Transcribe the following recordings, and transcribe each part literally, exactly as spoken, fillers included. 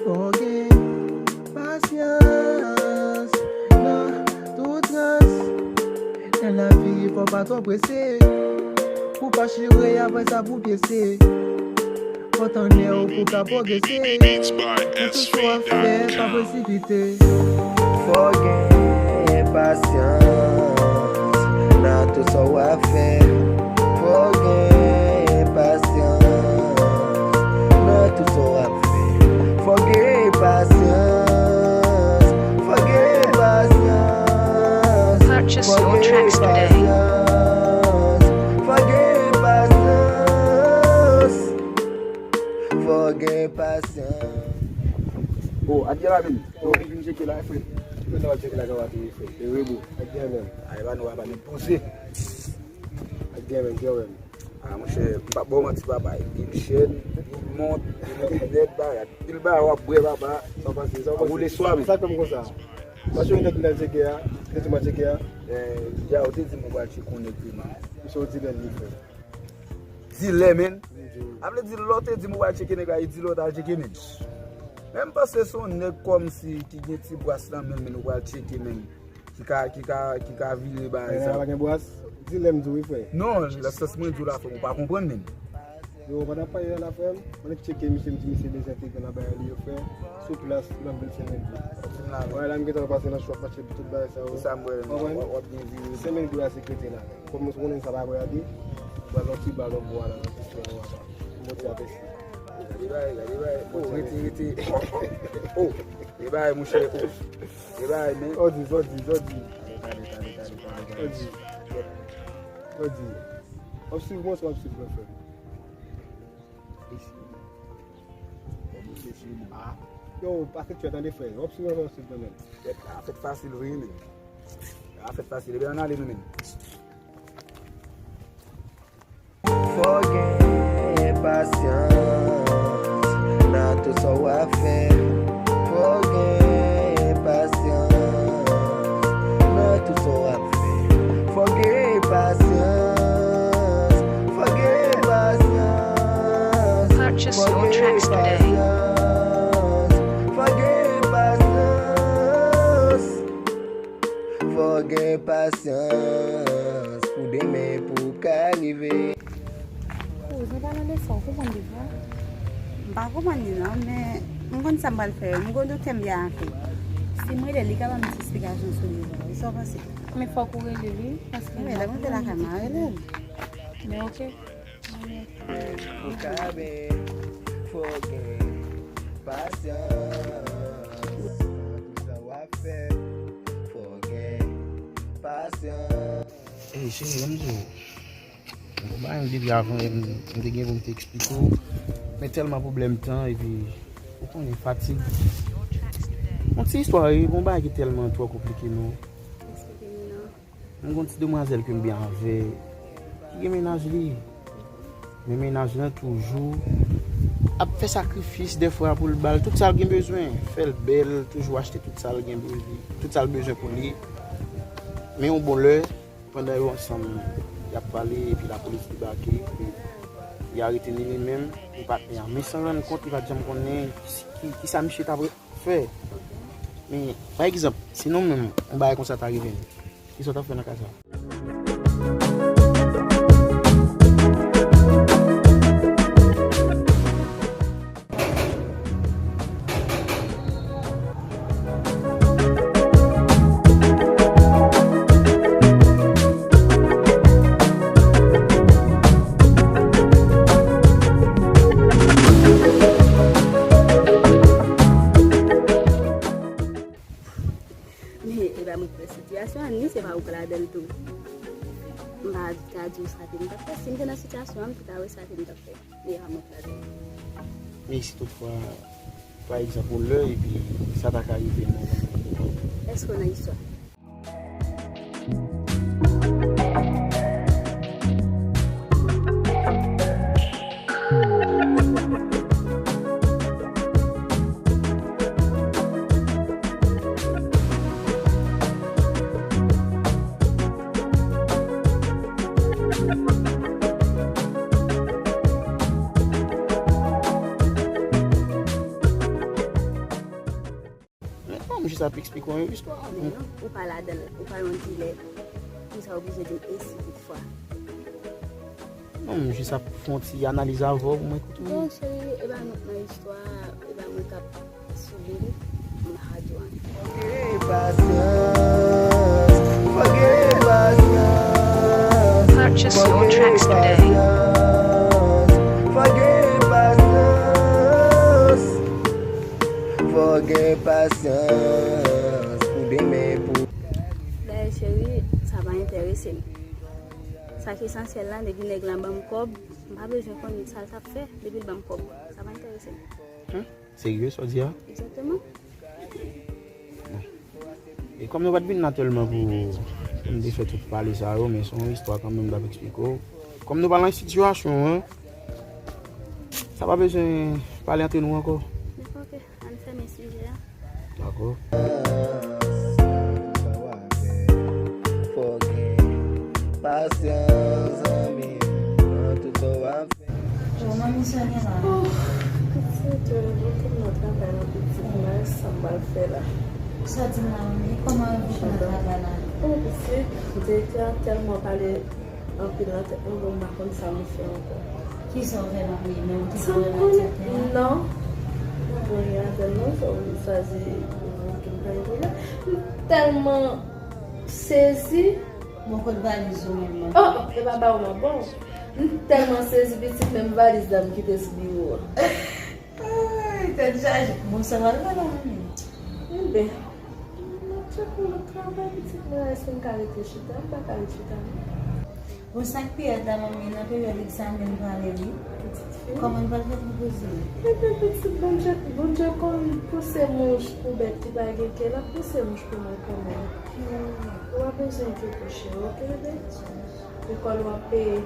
Fò w gen pasyans nan tout rans. Nan lavi, fò w pa twò prese. Pou w pa chire, apre sa pou w pyese. Fò w tann lè w pou w ka pwogrese. Nan tout sa w ap fè, pa presipite. Fò w gen pasyans nan tout sa w ap fè. Fò w gen pasyans nan tout sa w ap fè. Fò w gen pasyans. Fò w gen pasyans. Purchase your tracks today. Fò w gen pasyans. Fò w gen pasyans. Oh, Adye la menm. Ou vin tcheke la, frè. Ou ta va tcheke la, ka va tcheke, frè. E wi, bro. Adye menm. Ay, ba nou, ba nou poze. Adye menm, kè menm. Ah, monchè, m p ap ba w manti, papa. Pil chèn, pil mont, pil linèt, bagay. Pil bagay w ap bwè, papa. Sa pase, sa pase. Woule swa, men. Sa fè m konsa. Paske yon nèg m al tcheke a, te di m al tcheke a. Eh, ya, ou te di m ou pral tcheke yon nèg vreman. Misye yon dilè li, frè. Dilè, men. Ap vle di, lè w te di m ou pral tcheke nèg la, e dilè w t al tcheke, men. Men m panse se yon nèg kòmsi ki gen ti bwas nan men l, men ou pral tcheke, men. Ki ka, ki ka, ki ka vire bagay sa. Nèg la pa gen bwas? Dilè m di w wi, frè. Non, nan sans mwen di w la, frè, ou pa konprann, men. Yo, pandan pale la, frè m, mwen tcheke misye, m di misye bezwen entegre nan bagay li yo, frè. Sou plas, nan vil Senmengo. Wè, la m gentan pase nan chòp, mache tout bagay sa yo. Konprann? W ap gen vire. Senmengo a sekirite la. Kòm ou konnen sa pa vrè a di, pral yon ti bal yon bwa la nan kestyon nou an. Yon ti apèsi. Gade bagay, gade bagay. Oh, rete, rete. Oh, oh, oh. E bagay, monchè, oh. E bagay, men. Sa w di, sa w di, sa w di. Sa w di. Sa w di. W ap swiv mwen, w ap swiv mwen, frè. Ah. Yo, pa fèt tchwè, tande, frè. W ap swiv mwen, w ap swiv mwen, men. Tèt la fèt fasil vre, men. La fèt fasil. Ebyen, ann ale, nou menm. Fò w gen pasyans nan tout sa w ap fè. Fò w gen pasyans nan tout sa w ap fè. Fò w gen pasyans. Fò w gen pasyans. Purchase your tracks today. Fò w gen pasyans. Fò w gen pasyans pou demen pou w ka rive. Ou, nou pa nan leson, ou konprann li vre? M pa konprann li non, men m konn sa m pral fè. M gon doktè m gen avè l. Si m rele l, li ka ban m ti esplikasyon sou li vre. Sa w panse? Men fòk ou rele l wi, paske men lè m rive lakay mwen, m a rele l. Men oke. Pou w ka byen, fò w gen pasyans. Nan tout sa w ap fè, fò w gen pasyans. Ey, cheri, ban m di w. Yon bagay m te di avan, m, m te gen pou m te eksplike w. Men tèlman pwoblèm tan, epi, ou konnen, fatig. Yon ti istwa, wi, yon bagay ki tèlman twò konplike, non. Eksplike m, non. M gon ti demwazèl ke m byen avè, ki gen mennaj li. Men mennaj lan toujou ap fè sakrifis dèfwa pou l ba l tout sa l gen bezwen. Fè l bèl, toujou achte tout sa l gen bezwen, tout sa l bezwen pou li. Men yon bon lè, pandan yo ansanm, y ap pale, epi lapolis debake, epi y arete ni li menm, ni patnè a. Men san rann kont, li pa t janm konnen ki, ki, kisa misye t ap fè. Men, pa egzanp, si nou menm, yon bagay konsa ta rive n, kisa w t ap fè nan ka sa a? Men, e pa mwen ki fè sitiyasyon an, ni se pa ou k ladan l tou. M pa ka di w sa ke m t ap fè. Si m te nan sitiyasyon an, m te ka wè sa ke m t ap fè. Men e pa mwen k ladan l. Men si toutfwa, pa egzanp, yon lè, epi sa ta ka rive nan yon moman. Èske w nan istwa? M jis ap eksplike w yon istwa. Men non, ou pa ladan l, ou pa yon dilè. Pou sa w oblije di m e si toutfwa. Non, m jis ap fè yon ti analiz avè w pou mwen koute w. Bon, cheri, e ba nou nan istwa, e ba mwen k ap swiv li nan radyo a. Fò gen pasyans, fò gen pasyans. Purchase your tracks today. Fò gen pasyans, fò gen pasyans pou demen, pou Dayè, cheri, sa pa enterese m. Sa ki esansyèl la, depi nèg la ban m kòb, m pa bezwen konn sa l t ap fè, depi l ban m kòb. Sa pa enterese m. Serye, sa w di a? Egzakteman. E kòm nou pa t vin la tèlman pou, pou n te fè tout pale sa yo, men se yon istwa kanmenm m t ap eksplike w. Kòm nou pa nan sitiyasyon an, sa pa bezwen pale antre nou ankò. Dakò, ok. Ann fèmen sijè a. Dakò. Fò gen pasyans, zanmi, nan tout sa w ap fè. Yo, manmi Sonia la. Oh, pitit, euh, mwen te nan travay la, pitit, m pa wè sa m pral fè la. Sa di m la, manmi, kòman w vin nan travay la? Oh, pitit, direktè a tèlman pale anpil nan tèt mwen, bon, m pa konn sa m fè ankò. Kisa w fè, manmi? Men w te pale nan tèt la? Non. Mwen gen avè l non, so, m chwazi pou m pa gen pwoblèm. M tèlman sezi. Bon, kot valiz ou menm nan? Oh, e pa ba ou m ap ba w. M tèlman sezi, pitit, menm valiz la m kite sou biwo a. Ay, tèt chaje. Bon, sa va l fè la, manmi? Enben, m ap tcheke yon lòt travay, pitit mwen, èske m ka rete chita? M pa ka ret chita, non. Bon, sa k pi rèd la, manmi, nan peryòd egzamen n prale, wi. Pitit fi. Kòman n pral fè pou poze? Enben, pitit, Bondye, Bondye konn pouse mouch pou bèt ki pa gen ke, l ap pouse mouch pou mwen kanmenm. Ou pa bezwen enkyete w, cheri, oke, bebe? Lekòl w ap peye.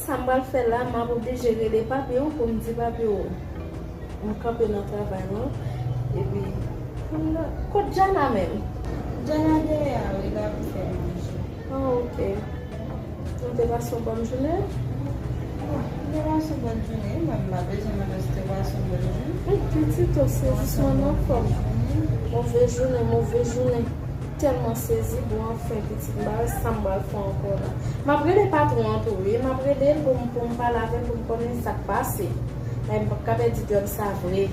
Sa m pral fè la, m ap oblije rele papi w pou m di papi w m kanpe nan travay mwen. Epi, kounye a, kot Jana menm? Jana dèyè a, wi, l ap fè manje. Ah, ok. Ou te pase yon bòn jounen? Bon, m te pase yon bòn jounen, mwen m pa bezwen mande si w te pase yon bòn jounen. Pitit, ou se jis mwen nan fòm. Move jounen, move jounen. Tèlman sezi, bon, anfen, pitit, m pa wè sa m pral fè ankò la. M ap rele patwon an tou, wi. M ap rele l pou m, pou m pale avè l, pou m konnen sa k pase. Men m p ap ka pèdi djòb sa vre.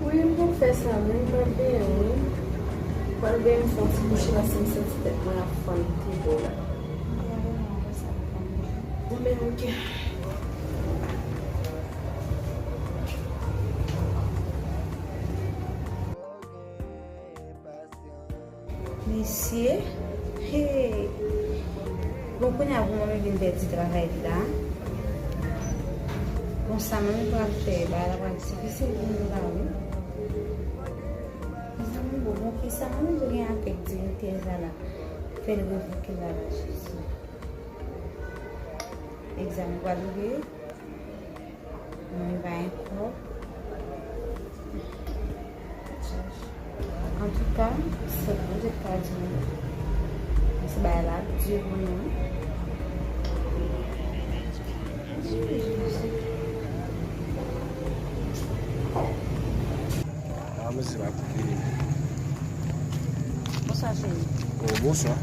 Wi, m pou fè sa, men m pral benyen, wi. M pral benyen, m fè yon ti kouche, paske m santi tèt mwen ap fann pi gwo la. Bon, men, ok. Mesye, hey! Bon, kounye a pou manmi vin pèdi travay li la. Bon, sa manmi pral fè, bagay la pral difisil pou nou la, wi. Mezanmi, bon, bon, kisa manmi vle gen avèk direktè sa la? Fè l revoke l la, la, Jezi. Egzamen pral rive. Mwen pa gen kòb. Antouka, sèl Bondye k ka di nou. Paske bagay la ap di pou nou. Ah, mesye pa koute li. Bonswa, cheri. Oh, bonswa.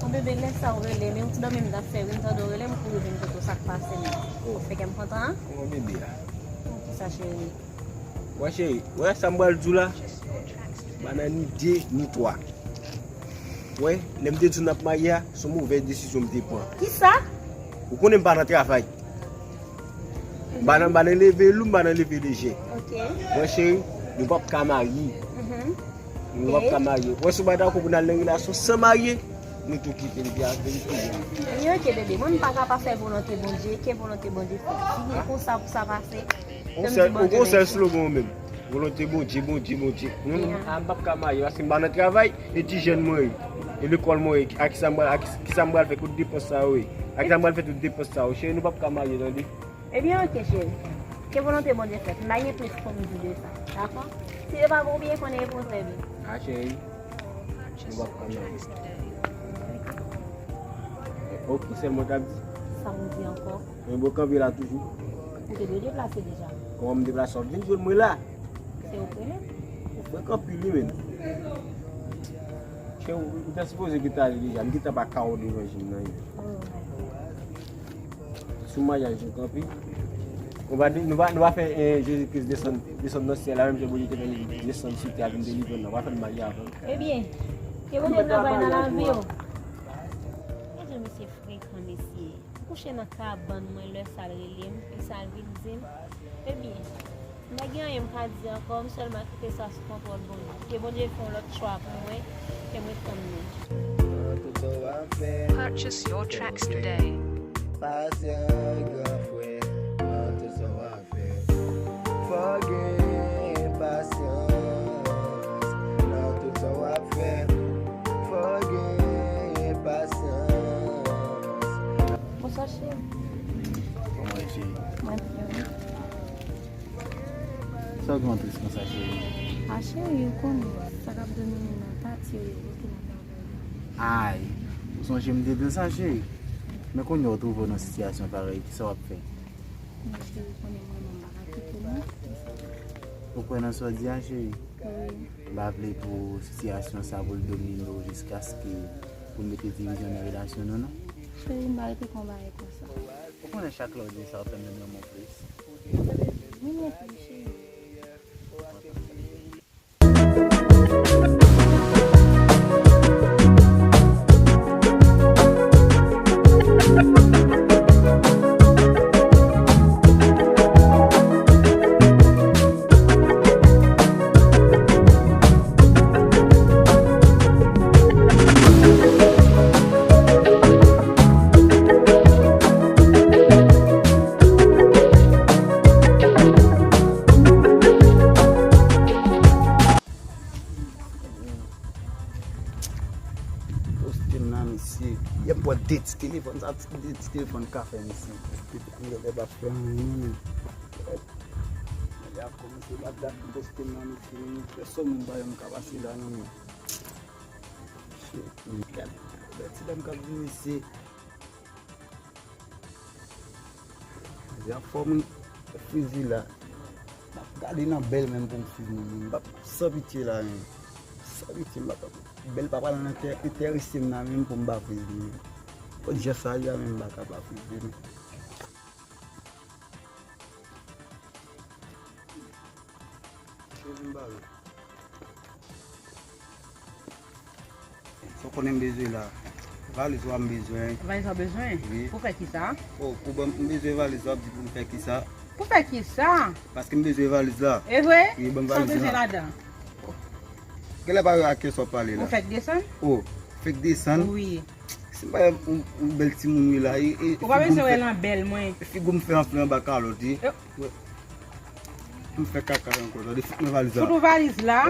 Bon, bebe, lè sa ou rele, men yon ti dòmi m t ap fè, wi, m tande w rele m, m kouri vin kote w, sa k pase menm? Oh. Ou fè kè m kontan, an? Kòman bebe a? Bon, kisa, cheri? Wè, cheri, wè sa m pral di w la? M pa nan ni de, ni twa. Wè, lè m te di w n ap marye a, se yon movèz desizyon m te pran. Kisa? Ou konnen m pa nan travay. M pa nan, m pa nan leve lou, m pa nan leve lejè. Ok. Wè, cheri, nou p ap ka marye. Mhm. Nou p ap ka marye. Wè, si w pa dakò pou n al nan relasyon san marye, nou tou kite l, epi apre nou touye. Ebyen, oke, bebe, mwen, m pa ka pa fè volonte Bondye, ke volonte Bondye fèt. Si gen konsa pou sa pase, Ou sèl, ou gon sèl slogan ou menm. Volonte Bondye, Bondye, Bondye. Nou, nou, a, m p ap ka marye paske m pa nan travay, e ti jèn mwen ye. E lekòl mwen ye. A kisa m pral, a ki, kisa m pral fè tout depans sa yo ye? A kisa m pral fè tout depans sa yo? Cheri, nou p ap ka marye, tande. Ebyen, oke, cheri. Ke volonte Bondye fèt. M pa gen plis pou m di de sa. Dakò? Si se pa bon, ou byen konnen e pou trè byen. A, cheri. Nou p ap ka marye. Oke, sèlman w t ap di. Sa m di ankò? Men bon, kanpe la toujou. Ou te dwe deplase deja. Kòman m deplase? W ap vin jwenn mwen la. Se ou k rele? Ou frekan anpil wi, menn. Cheri, ou, ou te sipoze gentan ale deja. M gentan pa ka wè w devan je m nan, wi. Oh. Sou maryaj nou kanpe. Nou va, nou va, nou va fè, eh, Jezi Kris desann, desann nan syèl la, menm jan Bondye te fè l desann sou tè a vin delivre n nan. Va fè l marye avè l. Ebyen, ke Bondye travay nan lavi w. Bondye, mesye frekan, mesye. M kouche nan kabann mwen, lè sa l rele m, e sa l vin di m. Ebyen, m pa gen anyen m ka di ankò, m sèlman kite sa sou kontwòl Bondye. Ke Bondye fè yon lòt chwa pou mwen, ke mwen tann li. Purchase your tracks today. Pasyans, gran frè, nan tout sa w ap fè. Fò gen pasyans nan tout sa w ap fè. Fò gen pasyans. Bonswa, cheri. Kòman w ye, cheri? Mwen byen, wi. Sa w gen w tris konsa, cheri? A, cheri, ou konnen, sa k ap domine nan pati yo, yo ki nan travay. Ay, ou sonje m te di w sa, cheri? Men kounye a w twouve w nan sitiyasyon parèy, kisa w ap fè? Men cheri, ou konnen mwen menm m pa ka kite w, non. Ou kwè nan sa w di a, cheri? Wi. M pa vle pou sitiyasyon sa pou l domine w jiskaske pou l mete divizyon nan relasyon nou, non. Cheri, m pa rete konn bagay konsa. Ou konnen chak lè w di sa, w fè m renmen w plis. Mwen non plis, cheri. Poste m nan, mesye. Yè m pran de ti telefòn, sa ti de ti telefòn ka fè, mesye. Poste m nan, pa fè anyen, men. Nèg la kòmanse bat dat m poste m nan, mesye. Pèsonn moun pa janm ka pase la, non, men. Shit, men gad. Gad ti dam k ap vini, mesye. Di anfòm wi, fizi la. M ap gade nan bèl menm pou m fizi li. M p ap san pitye la menm. San pitye, m p ap, bèl pa pral nan tè, enterese m nan menm pou m pa fizi li. Kot jès sa ye a menm m pa ka pa fizi li. Fizi m pa vle. Sa w konnen m bezwen la? Valiz ou a m bezwen. Valiz ou a bezwen? Wi. Pou fè kisa? O, pou ban m, m bezwen valiz ou a, ap di pou m fè kisa? Pou fè kisa? Paske m bezwen valiz la. E vre? Wi, ban m valiz la. Sa w bezwen ladan? Genlè pa wè ak kiyès w ap pale la. Ou fèk desann? O, fèk desann? Wi. Si m pa yon, yon bèl timoun wi la, e, e, ou pa bezwen wè l an bèl mwen. Figi w m fè anfle anba kalòt, wi. M fè kaka ankò, tande, fout mwen valiz la. Fout ou valiz la.